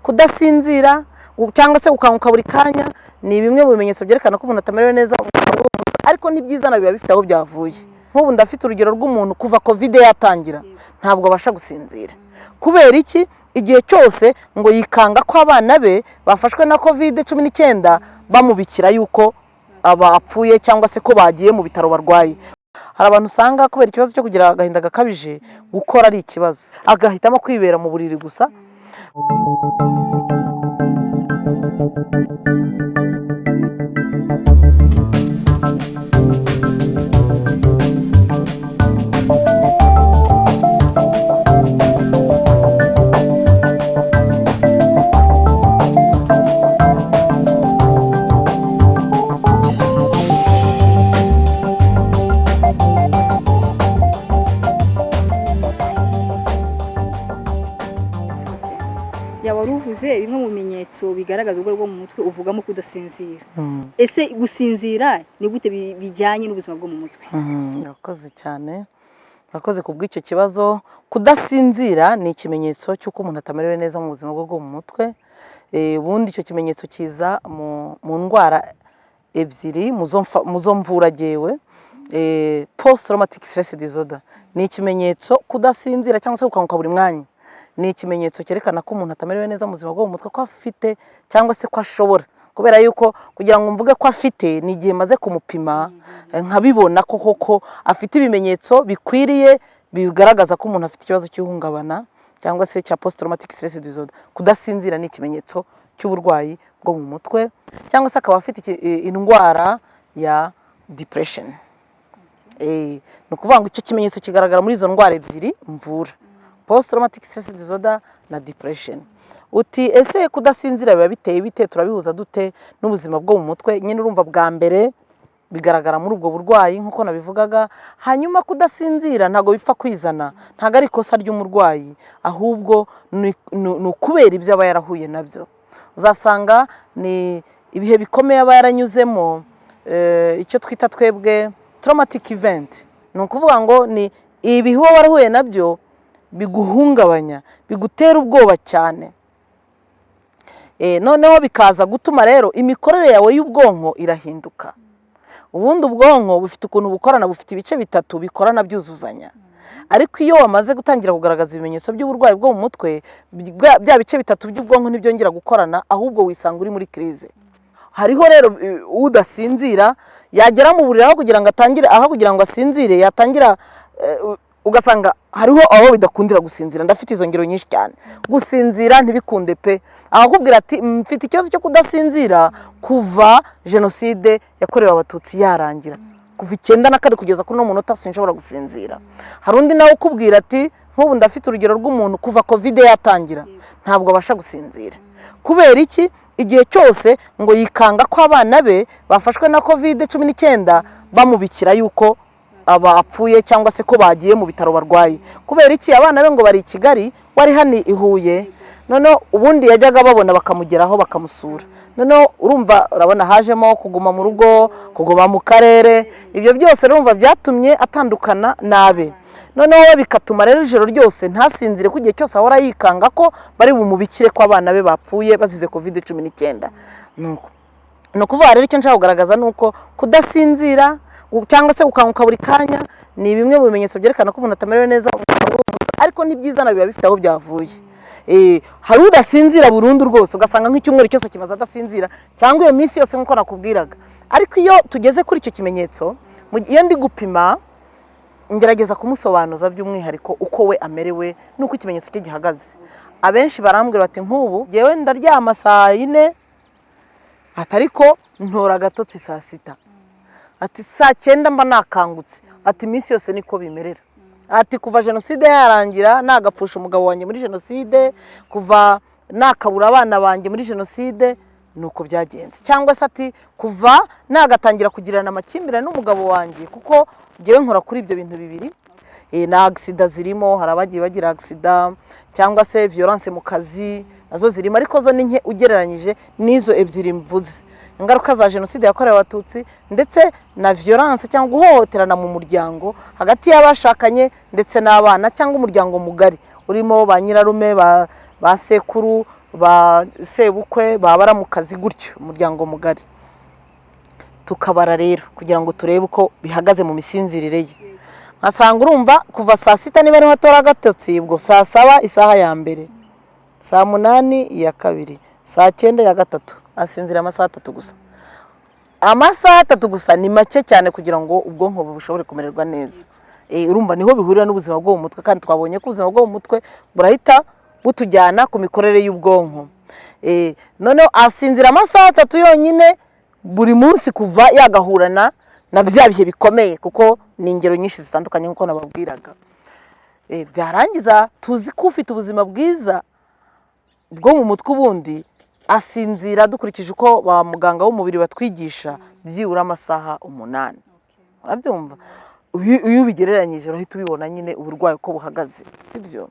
Kudasinzira cyangwa se gukanguka buri kanya ni bimwe mu bimenyetso byerekana ko umuntu atamerewe neza mu buzima bwo mu mutwe, ariko ntibyizana, biba bifite aho byavuye. Nk'ubu ndafite urugero rw'umuntu, kuva COVID yatangira ntabwo abasha gusinzira. Kubera iki? Igihe cyose ngo yikanga ko abana be bafashwe na COVID-19, bamubikira yuko bapfuye cyangwa se ko bagiye mu bitaro barwaye. Hari abantu usanga kubera ikibazo cyo kugira agahinda gakabije, gukora ari ikibazo, agahitamo kwibera mu buriri gusa. Yaba wari uvuze bimwe mu bimenyetso bigaragaza uburwayi bwo mu mutwe, uvugamo kudasinzira. Ese gusinzira ni gute bijyanye n'ubuzima bwo mu mutwe? Urakoze cyane, urakoze ku bw'icyo kibazo. Kudasinzira ni ikimenyetso cy'uko umuntu atamerewe neza mu buzima bwe bwo mu mutwe. Ubundi icyo kimenyetso kiza mu ndwara ebyiri mu zo mvura jyewe. Post traumatic stress disorder ni ikimenyetso. Kudasinzira cyangwa se gukanguka buri mwanya ni ikimenyetso cyerekana ko umuntu atamerewe neza mu buzima bwo mu mutwe, ko afite cyangwa se ko ashobora, kubera yuko kugira ngo mvuge ko afite ni igihe maze kumupima nkabibona ko koko afite ibimenyetso bikwiriye bigaragaza ko umuntu afite ikibazo cy'ihungabana cyangwa se cya post traumatic stress disorder. Kudasinzira ni ikimenyetso cy'uburwayi bwo mu mutwe, cyangwa se akaba afite indwara ya depression. Ni ukuvuga ngo icyo kimenyetso kigaragara muri izo ndwara ebyiri mvura, post traumatic stress disorder na depression. Uti: "Ese kudasinzira biba biteye bite? Turabihuza dute n'ubuzima bwo mu mutwe?" Nyine urumva, bwa mbere bigaragara muri ubwo burwayi nk'uko nabivugaga. Hanyuma kudasinzira ntabwo bipfa kwizana, ntabwo ari ikosa ry'umurwayi, ahubwo ni ukubera ibyo aba yarahuye nabyo. Uzasanga ni ibihe bikomeye aba yaranyuzemo, icyo twita twebwe traumatic event. Ni ukuvuga ngo ni ibihe uba warahuye nabyo biguhungabanya, bigutera ubwoba cyane. Noneho bikaza gutuma rero imikorere yawe y'ubwonko irahinduka. Ubundi ubwonko bufite ukuntu bukorana, bufite ibice bitatu bikorana byuzuzanya, ariko iyo wamaze gutangira kugaragaza ibimenyetso by'uburwayi bwo mu mutwe, bya bice bitatu by'ubwonko ntibyongera gukorana, ahubwo wisanga uri muri crise. Hariho rero udasinzira, yagera mu buriri, aho kugira ngo atangire, aho kugira ngo asinzire, yatangira ugasanga hariho aho bidakundira gusinzira. Ndafite izo ngero nyinshi cyane. Gusinzira ntibikunde pe, akakubwira ati: "Mfite ikibazo cyo kudasinzira kuva Jenoside yakorewe Abatutsi yarangira, kuva 94 kugeza kuri uno munota sinshobora gusinzira." Hari undi nawe ukubwira ati, nk'ubu ndafite urugero rw'umuntu, kuva COVID yatangira ntabwo abasha gusinzira. Kubera iki? Igihe cyose ngo yikanga ko abana be bafashwe na COVID-19, bamubikira yuko bapfuye cyangwa se ko bagiye mu bitaro barwaye. Kubera iki? Abana be ngo bari i Kigali, wari hano i Huye. Noneho ubundi yajyaga babona bakamugeraho, bakamusura. Noneho urumva, urabona hajemo kuguma mu rugo, kuguma mu karere, ibyo byose urumva byatumye atandukana n'abe. Noneho we bikatuma rero ijoro ryose ntasinzire, ko igihe cyose ahora yikanga ko bari bumubikire ko abana be bapfuye bazize COVID-19. Nuko ni ukuvuga rero, icyo nshaka kugaragaza ni uko kudasinzira cyangwa se gukanguka buri kanya ni bimwe mu bimenyetso byerekana ko umuntu atamerewe neza mu buzima bwo mu mutwe, ariko ntibyizana, biba bifite aho byavuye. Hari udasinzira burundu rwose, ugasanga nk'icyumweru cyose kimaze adasinzira, cyangwa iyo minsi yose nk'uko nakubwiraga. Ariko iyo tugeze kuri icyo kimenyetso, iyo ndi gupima ngerageza kumusobanuza by'umwihariko uko we amerewe n'uko ikimenyetso cye gihagaze. Abenshi barambwira bati: "Nk'ubu ngewe ndaryama saa yine," ati, "ariko ntora agatotsi saa sita," ati, "saa cyenda mba nakangutse," ati, "iminsi yose niko bimerera," ati, "kuva Jenoside yarangira, nagapfusha umugabo wanjye muri Jenoside, kuva nakabura abana banjye muri Jenoside, ni uko byagenze." Cyangwa se ati: "Kuva nagatangira kugirana amakimbirane n'umugabo wanjye," kuko ngewe nkora kuri ibyo bintu bibiri. Na accident zirimo, hari abagiye bagira accident cyangwa se violence mu kazi, nazo zirimo, ariko zo ni nke ugereranyije n'izo ebyiri mvuze: ingaruka za Jenoside yakorewe Abatutsi ndetse na violence cyangwa guhohoterana mu muryango hagati y'abashakanye ndetse n'abana, cyangwa umuryango mugari urimo ba nyirarume, ba sekuru. ba sebukwe, ba baramukazi, gutyo umuryango mugari. Tukabara rero kugira ngo turebe uko bihagaze mu misinzirire ye. Nkasanga urumva kuva saa 6 niba ariho atora agatotsi, ubwo saa 7 isaha ya mbere, saa 8 iya kabiri, saa 9 iya gatatu, asinzira amasaha 3 gusa. Amasaha 3 gusa ni make cyane kugira ngo ubwonko bushobore kumererwa neza. Urumva niho bihurira n'ubuzima bwo mu mutwe, kandi twabonye ko ubuzima bwo mu mutwe burahita butujyana ku mikorere y'ubwonko. Noneho asinzira amasaha 3 yonyine buri munsi kuva yagahurana na bya bihe bikomeye, kuko ni ingero nyinshi zitandukanye nk'uko nababwiraga. Byarangiza tuzi ko ufite ubuzima bwiza bwo mu mutwe ubundi asinzira, dukurikije uko ba muganga w'umubiri batwigisha, byibura amasaha 8. Urabyumva, iyo ubigereranyije urahita ubibona nyine uburwayi uko buhagaze, sibyo?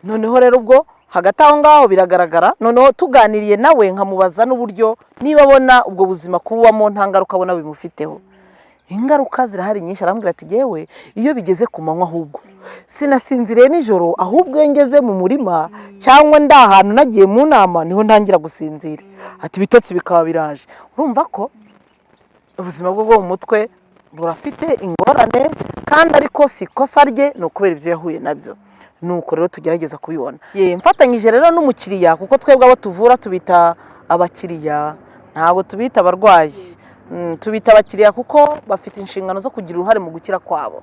Noneho rero ubwo hagati aho ngaho biragaragara. Noneho tuganiriye nawe nkamubaza n'uburyo niba abona ubwo buzima kububamo nta ngaruka abona bimufiteho. Ingaruka zirahari nyinshi. Arambwira ati yewe, iyo bigeze ku manywa ahubwo sinasinziriye nijoro, ahubwo iyo ngeze mu murima cyangwa ndi ahantu nagiye mu nama niho ntangira gusinzira, ati ibitotsi bikaba biraje. Urumva ko ubuzima bwe bwo mu mutwe burafite ingorane, kandi ariko si ikosa rye, ni ukubera ibyo yahuye nabyo. Nuko rero tugerageza kubibona. Mfatanyije rero n'umukiriya, kuko twebwe abo tuvura tubita abakiriya, ntabwo tubita abarwayi. Tubita abakiriya kuko bafite inshingano zo kugira uruhare mu gukira kwabo.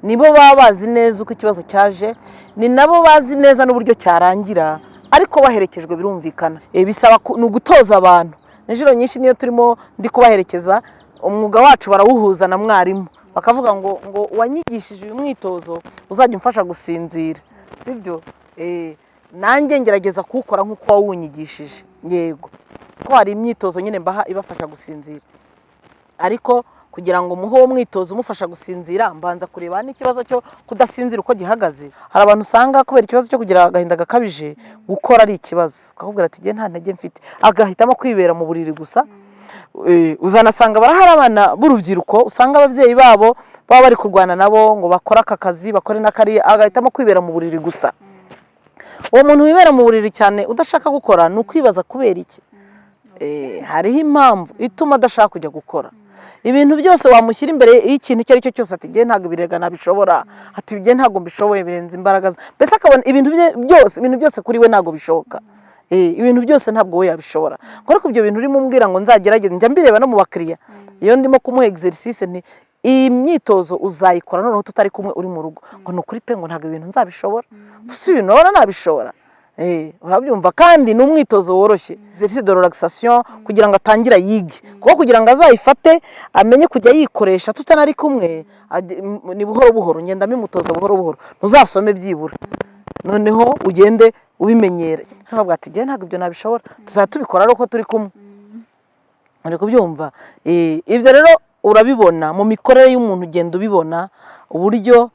Nibo baba bazi neza uko ikibazo cyaje, ni nabo bazi neza n'uburyo cyarangira, ariko baherekejwe birumvikana. Bisaba ni ugutoza abantu. Inshuro nyinshi niyo turimo ndi kubaherekeza, umwuga wacu barawuhuza na mwarimu, bakavuga ngo wanyigishije uyu mwitozo uzajya umfasha gusinzira, sibyo? Nanjye ngerageza kuwukora nk'uko wawunyigishije. Yego, ko hari imyitozo nyine mbaha ibafasha gusinzira, ariko kugira ngo muhe uwo mwitozo umufasha gusinzira, mbanza kureba n'ikibazo cyo kudasinzira uko gihagaze. Hari abantu usanga kubera ikibazo cyo kugira agahinda gakabije gukora ari ikibazo, akakubwira ati njye nta ntege mfite, agahitamo kwibera mu buriri gusa. Uzanasanga barahari abana b'urubyiruko usanga ababyeyi babo baba bari kurwana nabo ngo bakore aka kazi, bakore n'akariya, agahitamo kwibera mu buriri gusa. Uwo muntu wibera mu buriri cyane udashaka gukora, ni ukwibaza kubera iki. Hariho impamvu ituma adashaka kujya gukora. Ibintu byose wamushyira imbere y'ikintu icyo ari cyo cyose, ati njye ntabwo ibirega nabishobora, ati njye ntabwo mbishoboye, birenze imbaraga ze. Mbese akabona ibintu bye byose, ibintu byose kuri we ntabwo bishoboka. Ibintu byose ntabwo we yabishobora. Ariko ibyo bintu urimo umbwira ngo nzagerageze, njya mbireba no mu bakiriya iyo ndimo kumuha exercice, nti iyi myitozo uzayikora noneho tutari kumwe, uri mu rugo. Ngo ni ukuri pe, ngo ntabwo ibintu nzabishobora, gusa ibintu urabona nabishobora. Urabyumva, kandi ni umwitozo woroshye, exercice de relaxation, kugira ngo atangire yige, kuko kugira ngo azayifate amenye kujya yikoresha tutanari kumwe, ni buhoro buhoro, ngenda mbimutoza buhoro buhoro. Ntuzasome byibura, noneho ugende ubimenyera. Ntabwo ati njye ntabwo ibyo nabishobora, tuzajya tubikora ari uko turi kumwe. Uri kubyumva? Ibyo rero urabibona mu mikorere y'umuntu, ugenda ubibona uburyo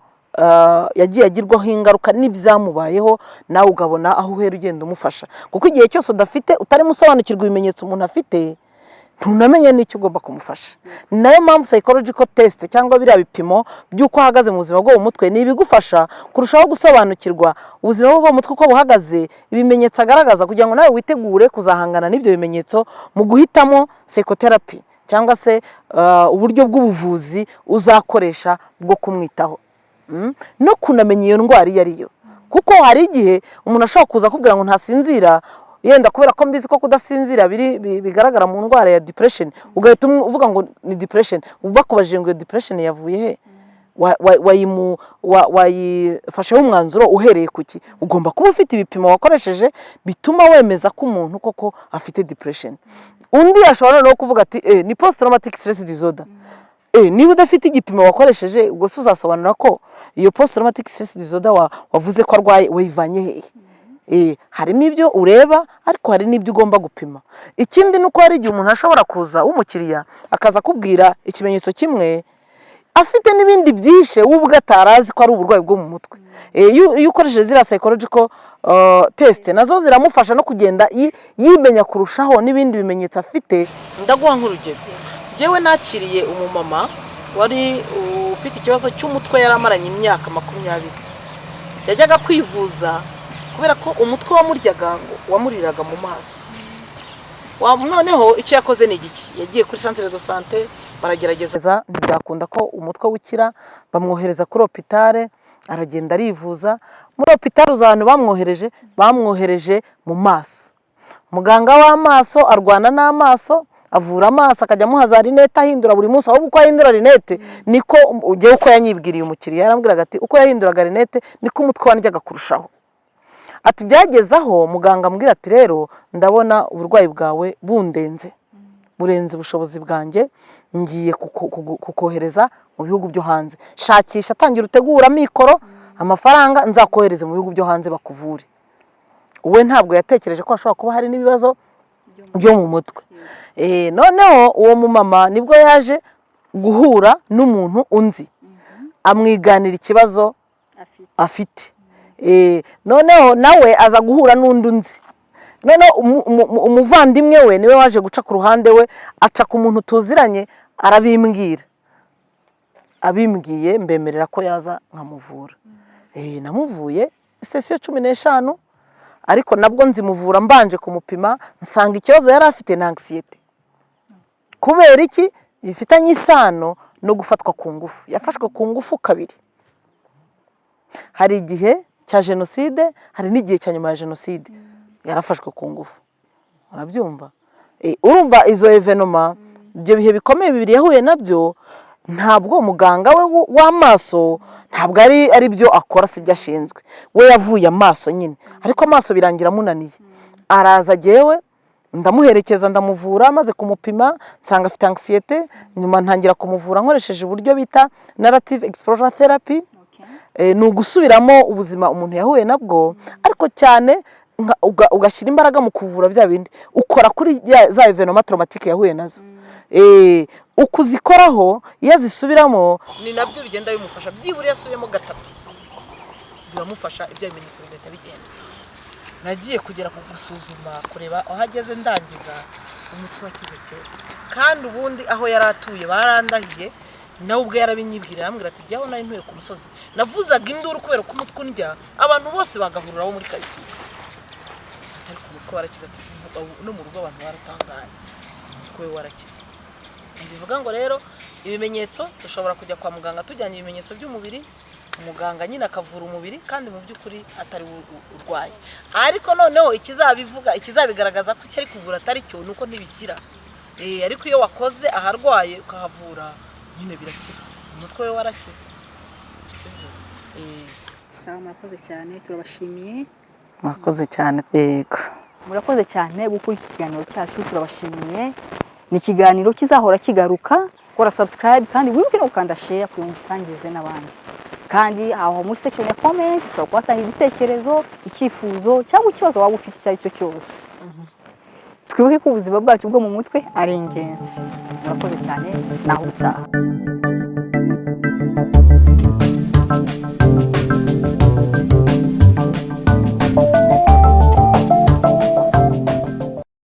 yagiye agirwaho ingaruka n'ibyamubayeho, nawe ukabona aho uhera ugenda umufasha, kuko igihe cyose udafite, utarimo usobanukirwa ibimenyetso umuntu afite, ntunamenye n'icyo ugomba kumufasha. Ni nayo mpamvu psychological test cyangwa biriya bipimo by'uko ahagaze mu buzima bwo mu mutwe ni ibigufasha kurushaho gusobanukirwa ubuzima bwo mu mutwe uko buhagaze, ibimenyetso agaragaza, kugira ngo nawe witegure kuzahangana n'ibyo bimenyetso mu guhitamo psychotherapy cyangwa se uburyo bw'ubuvuzi uzakoresha bwo kumwitaho. No kunamenya iyo ndwara iyo ari yo, kuko hari igihe umuntu ashobora kuza akubwira ngo ntasinzira, yenda kubera ko mbizi ko kudasinzira bigaragara mu ndwara ya depression, ugahita uvuga ngo ni depression. Bakubajije ngo iyo depression yavuye he, wayifasheho umwanzuro uhereye ku ki? Ugomba kuba ufite ibipimo wakoresheje bituma wemeza ko umuntu koko afite depression. Undi ashobora noneho kuvuga ati ni post traumatic stress disorder. Niba udafite igipimo wakoresheje, ubwo se uzasobanura ko iyo post traumatic stress disorder wavuze ko arwaye wayivanye hehe? Harimo ibyo ureba, ariko hari n'ibyo ugomba gupima. Ikindi ni uko hari igihe umuntu ashobora kuza w'umukiriya akaza akubwira ikimenyetso kimwe afite n'ibindi byishe, we ubwe atari azi ko ari uburwayi bwo mu mutwe. Iyo ukoresheje ziriya psychological test, nazo ziramufasha no kugenda yimenya kurushaho n'ibindi bimenyetso afite. Ndaguha nk'urugero, njyewe nakiriye umumama wari ufite ikibazo cy'umutwe yari amaranye imyaka 20. Yajyaga kwivuza Kubera ko umutwe wamuryaga ngo wamuriraga mu maso. Noneho icyo yakoze ni igiki? Yagiye kuri centre de santé, baragerageza, ntibyakunda ko umutwe wukira. Bamwohereza kuri hôpital, aragenda arivuza muri hôpital. Uzi ahantu bamwohereje? Bamwohereje mu maso. Muganga w'amaso arwana n'amaso, avura amaso, akajya amuha za lunettes, ahindura buri munsi. Ahubwo uko ahindura lunettes niko ugiye, uko yanyibwiriye umukiriya, yarambwiraga ati uko yahinduraga lunettes niko umutwe wandyaga kurushaho. Ati byageze aho muganga ambwira ati: "Rero ndabona uburwayi bwawe bundenze, burenze ubushobozi bwanjye, ngiye kukohereza mu bihugu byo hanze. Shakisha, tangira utegura amikoro, amafaranga, nzakohereze mu bihugu byo hanze bakuvure." We ntabwo yatekereje ko hashobora kuba hari n'ibibazo byo mu mutwe. Noneho uwo mumama nibwo yaje guhura n'umuntu unzi, amwiganira ikibazo afite. Afite. Noneho nawe aza guhura n'undi unzi. Noneho umuvandimwe we niwe waje guca ku ruhande, we aca ku muntu tuziranye, arabimbwira. Abimbwiye, mbemerera ko yaza nkamuvura. Namuvuye session 15, ariko nabwo nzimuvura mbanje kumupima, nsanga ikibazo yari afite ni anxiété. Kubera iki? Bifitanye isano no gufatwa ku ngufu. Yafashwe ku ngufu kabiri: hari igihe cya jenoside, hari n'igihe cya nyuma ya jenoside yarafashwe ku ngufu. Urabyumva? Urumva izo événements, ibyo bihe bikomeye bibiri yahuye nabyo, ntabwo muganga we w'amaso, ntabwo ari byo akora, si byo ashinzwe. We yavuye amaso nyine, ariko amaso birangira amunaniye, araza. Jyewe ndamuherekeza, ndamuvura. Maze kumupima nsanga afite anxiété. Nyuma ntangira kumuvura nkoresheje uburyo bita narrative exposure therapy. Ni ugusubiramo ubuzima umuntu yahuye nabwo, ariko cyane ugashyira imbaraga mu kuvura bya bindi, ukora kuri za événements traumatiques yahuye nazo. Uko uzikoraho, iyo azisubiramo ni nabyo bigenda bimufasha. Byibura iyo asubiyemo gatatu biramufasha, ibyo bimenyetso bigahita bigenda. Nagiye kugera ku gusuzuma, kureba aho ageze, ndangiza, umutwe wakize kera. Kandi ubundi aho yari atuye barandahiye, nawe ubwe yarabinyibwira, arambwira ati: "Jyaho nari ntuye ku musozi, navuzaga induru kubera ko umutwe undya, abantu bose bagahurura bo muri karitsiye." Atari ku mutwe warakize. Ati no mu rugo abantu baratangaye, umutwe we warakize. Bivuga ngo rero ibimenyetso, dushobora kujya kwa muganga tujyanye ibimenyetso by'umubiri, umuganga nyine akavura umubiri kandi mu by'ukuri atari we urwaye. Ariko noneho ikizabivuga, ikizabigaragaza ko icyo ari kuvura atari cyo, ni uko ntibikira. Ariko iyo wakoze aharwaye ukahavura nyine birakira. Umutwe we warakize, sibyo? Sawa, murakoze cyane, turabashimiye. Murakoze cyane, yego. Murakoze cyane gukora iki kiganiro cyacu, turabashimiye. Ni ikiganiro kizahora kigaruka. Kora subscribe kandi wibuke no gukanda share kugira ngo usangize n'abandi. Kandi aho muri section ya comment ushobora kuhatanga igitekerezo, icyifuzo cyangwa ikibazo waba ufite icyo ari cyo cyose. Twibuke ko ubuzima bwacu bwo mu mutwe ari ingenzi. Murakoze cyane, naho utaha.